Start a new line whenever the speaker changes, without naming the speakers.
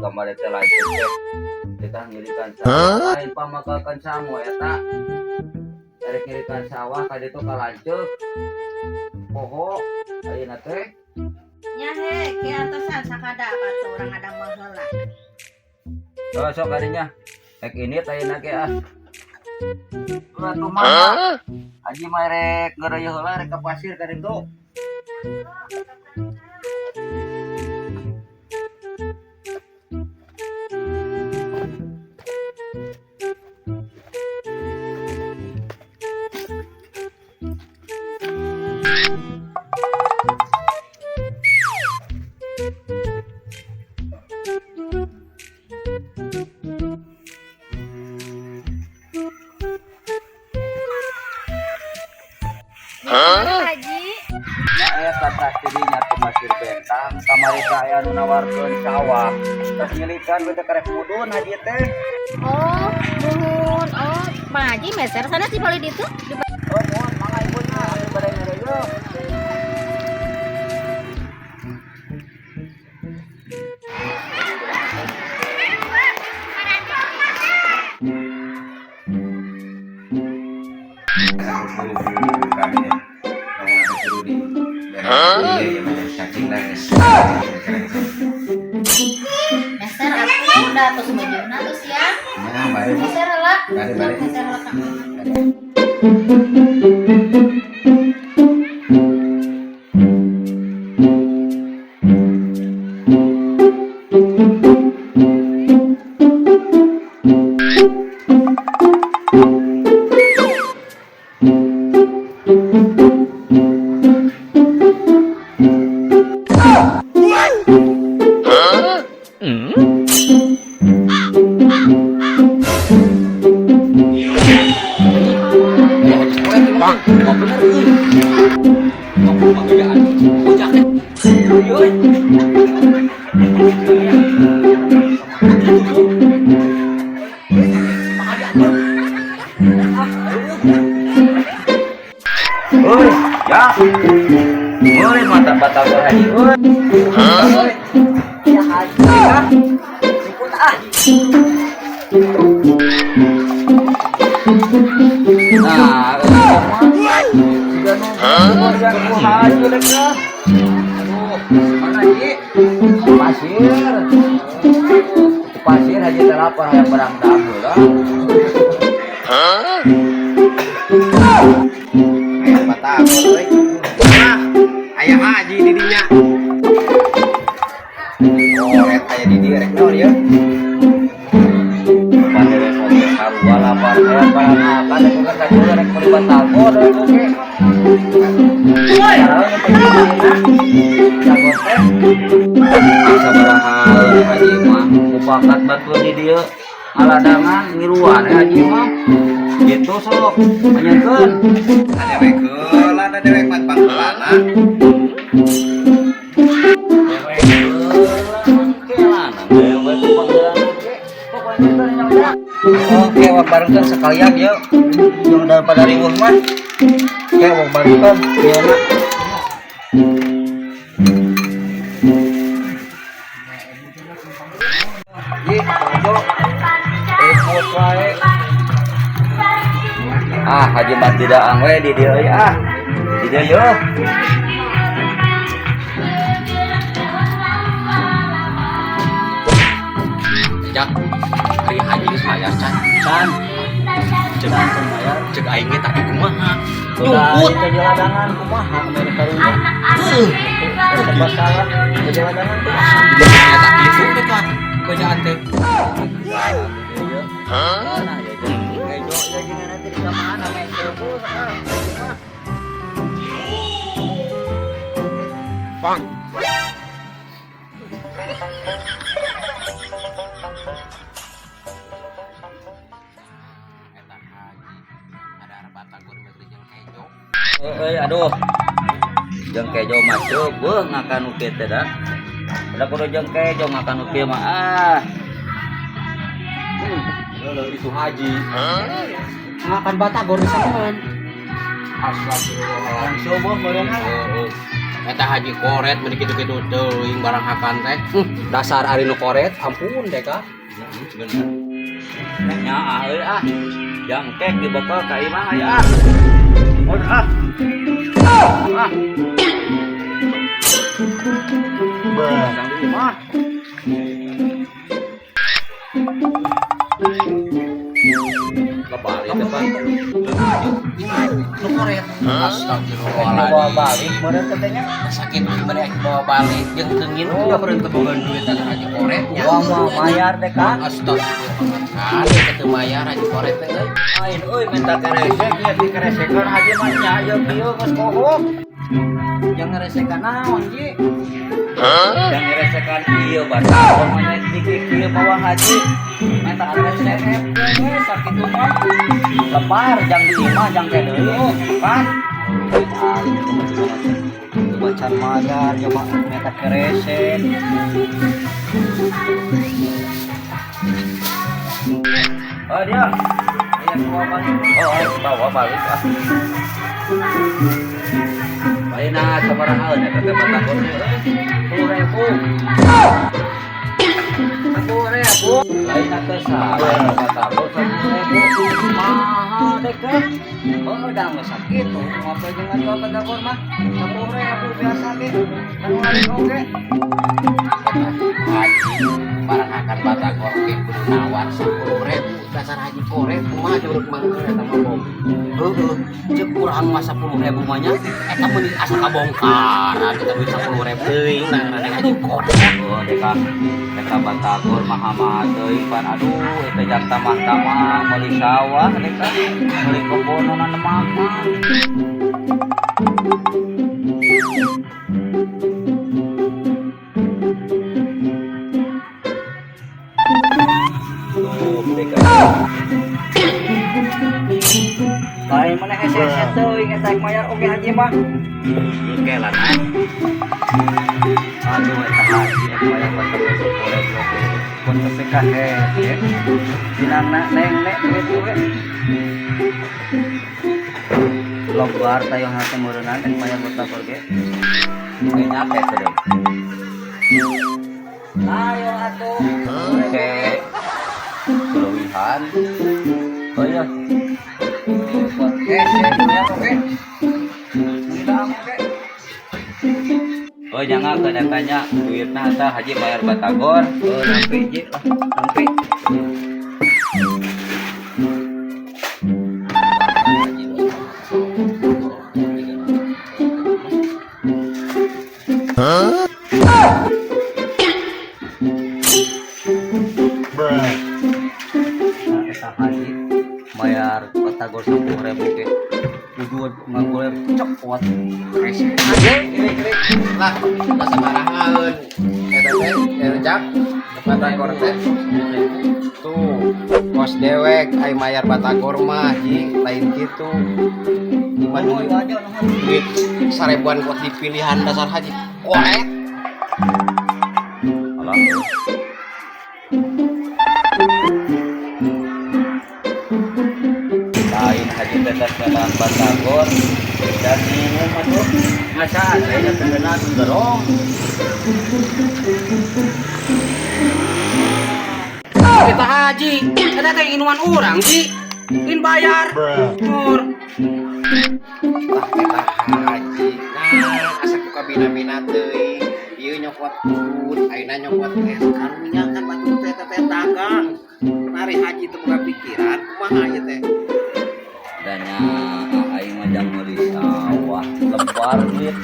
Kamari teh lanceuk teh. Kita ngirikan sawah, lain pamakakan sangu eta. Erek ngirikan sawah ka ditu ka lanceuk. Poho ayeuna teh.
Nya he, ke antosan sakadap atuh urang ngadamel heula.
Oh, sok kadinya. Rek ini ayeuna ge ah. Ulah tuh mah. Haji mah rek ngeureuy heula rek ka pasir ka ditu.
Hah? Haji.
Eta tah tidinya ke Pasir Bentang kamari ka aya nu nawarkeun sawah. Tos ngilikan we teh karek mudun haji teh.
Oh, nuhun. Oh, Pak Haji meser sana sih paling ditu. Di
Oh, mohon mangga ibu nya anu bade ngeureuyeuh.
Meser atuh udah tos bajuna tos ya. Meser heula.
Bari, bari.
Meser heula Kang.
Oi, ya. Oi, mata batagor haji. Oi. Oi. Ya haji ya. Ikut ah. Nah, siga nu yang ku haji rek ah. Aduh, mana haji? Pasir. Pasir haji teh lapar hayang barang dahul lah.
Aya batagor euy. Ah, aya haji di dinya. Oret aya di dieu rek naon ieu?
Pandere oge sarua lapar hayang barang makan rek ka kajual rek meuli batagor rek oge. Jago teh. Sabaraha haji mah mupakat batur di dieu ngaladangan ngiluan we haji mah. Gitu sok anyekeun.
Dewek heula da dewek mah pangheulana.
Dewek heula kelana dewek pangheulana ge. Pokoknya teh nyawa. Oke, wak barengkeun sekalian yeuh. Jeung daripada riweuh mah. Oke, wak barengkeun ieu na. Ji, Jojo. Repot wae. Ah, haji mah tidak angwe di dieu euy ah. Di dieu yeuh.
Jak, ari haji geus mayar can.
Can,
Cek
can mayar.
Cek aing ge tadi kumaha?
Udah
Nyumput.
ke jaladangan kumaha mere karunya.
Heuh.
Serba salah ke jaladangan kumaha.
Eta kitu teh ka bejaan teh.
Nah, ya jeung kejo ya jeung nanti di kamana main telepon ah.
Bang. Eta haji ada batagor meuli jeung kejo.
Euy, aduh. Jeung kejo mah ceubeung ngakan nu kieu teh da. Udah kudu jeung kejo ngakan nu kieu mah ah.
Leuh itu haji. Makan batagor di sakuan.
Astagfirullah. Subuh meureun ah.
Heeh. Eta Haji Koret meuni kitu-kitu teuing barang hakan teh.
Dasar ari nu koret, ampun deh kah.
Bener.
Nya ah euy ah. Jangkek dibekal ka imah aya ah. Mun ah. Ah. Jang di imah. Kebalik depan.
Nu koret.
Astagfirullahaladzim. Bawa balik meureun teh nya.
Sakit meureun ek bawa balik jeung teu nginum da meureun teu boga duit eta Haji Koret nya.
Uang mah mayar deh kah.
Astagfirullahaladzim. Kan teu mayar Haji Koret teh euy.
Lain euy minta keresek nya dikeresekeun haji mah nya ieu kieu geus kohok. Yang ngeresekan naon ji? Yang ngeresekan ieu batagor mah dikit kieu bawa haji. Minta keresek we sakitu mah. Lebar jang di imah jang teh deui kan. Bacan mayar coba minta keresek. Oh dia. Iya bawa balik. Oh, bawa balik ah. Ayeuna sabaraha eta teh batagor teh euy? 10.000. 10.000. Lain teh salah batagor 10.000. Mahal deh ke. Oh, udah nggak sakit tuh. Ngopi jeung ngajual batagor mah 10.000 biasa ge. Kan lain oge.
Haji barang akan batagor ge kudu nawar 10.000 dasar Haji Koret kumaha jeung mangkeun eta mah bom. Heueuh, ceuk urang mah 10.000 mah nya eta meuni asa kabongkaran eta duit 10.000 teuing nah Haji Koret.
Oh, deka deka batagor mah mah teuing pan aduh eta jang tamah-tamah meuli sawah deka meuli kebon mah. Tuh, deka. Lain mana hese-hese teuing eta mayar oge haji mah.
Oke lah nah.
Aduh eta haji ek mayar batagor 10.000 oge. Pun tepi ka hese. Dinangna neng nek duit oge. Lebar tayo hate meureunnan ek mayar batagor ge. Kayaknya teh teh. Ayo atuh. Oke. Keleuwihan. Oh iya. Hese mayar oge. Minta oge. Oh jangan kena tanya duitna eta haji bayar batagor. Oh nampi ji lah, nampi. Nah, eta haji bayar batagor 10.000 ge. Kudu ngagoler cek kuat.
Rese. Kiri lah sabarahaeun eta teh jak batagor teh. Tuh, kos dewek ai mayar batagor mah ji lain kitu. Lima duit duit 1.000-an kuat dipilihan dasar Haji Koret.
Alah. Lain haji tetes dalam batagor dan minum atuh ngasa saya tengenah gerong.
Eta haji, eta teh minuman urang ji. Lain bayar. Tur. Tah eta haji. Nah, asa ku kabina-bina teuing. Ieu nyokot udud, ayeuna nyokot es karunya kan batur teh eta teh dagang. Nari haji teu boga pikiran kumaha ieu teh.
Danya aing mah jang meuli sawah lebar duit.